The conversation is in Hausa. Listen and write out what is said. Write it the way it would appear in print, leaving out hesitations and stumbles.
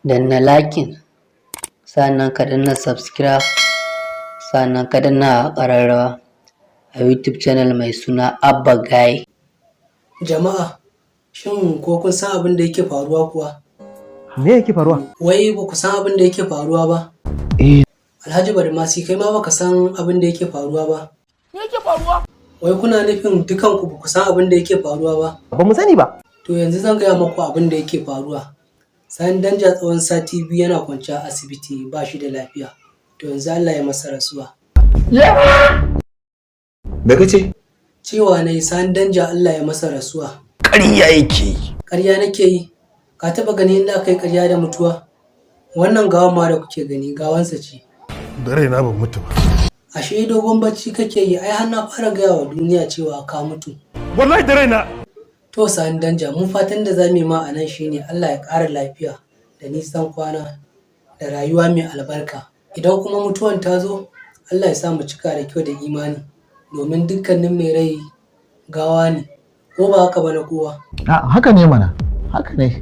Danna liking, sannan ka danna subscribe, sannan ka danna ƙararrawa a YouTube channel mai suna Abba Guy. Jama'a, shin ko kun san abin da yake faruwa kuwa? Me yake faruwa? Wai ba ku san abin da yake faruwa ba? Eh. Alhaji Badamasi, kai ma baka san abin da yake faruwa ba? Me yake faruwa? Wai kuna nufin dukanku ba ku san abin da yake faruwa ba? Ba mu sani ba. To yanzu zan gaya muku abin da yake faruwa. Sani Danja tsawon sati 2 yana kwance a asibiti, ba shi da lafiya. To yanzu Allah ya masa rasuwa. Me kace? Cewa na yi, Sani Danja Allah ya masa rasuwa. Ƙarya yake yi. Ƙarya nake yi? Ka taɓa ganin inda aka yi ƙarya da mutuwa? Wannan gawan ma da kuke gani, gawansa ce. Da raina, ban mutu ba. Ashe dogon bacci kake yi, ai har na fara gaya wa duniya cewa ka mutu. Wallahi da raina. To Sani Danja, mu fatan da za mu yi ma a nan shine Allah ya ƙara lafiya da nisan kwana da rayuwa mai albarka. Idan kuma mutuwan ta zo, Allah ya sa mu cika da kyau da imani, domin dukkanin mai rai gawa ne, ko ba haka ba na kowa? A haka ne mana, haka ne.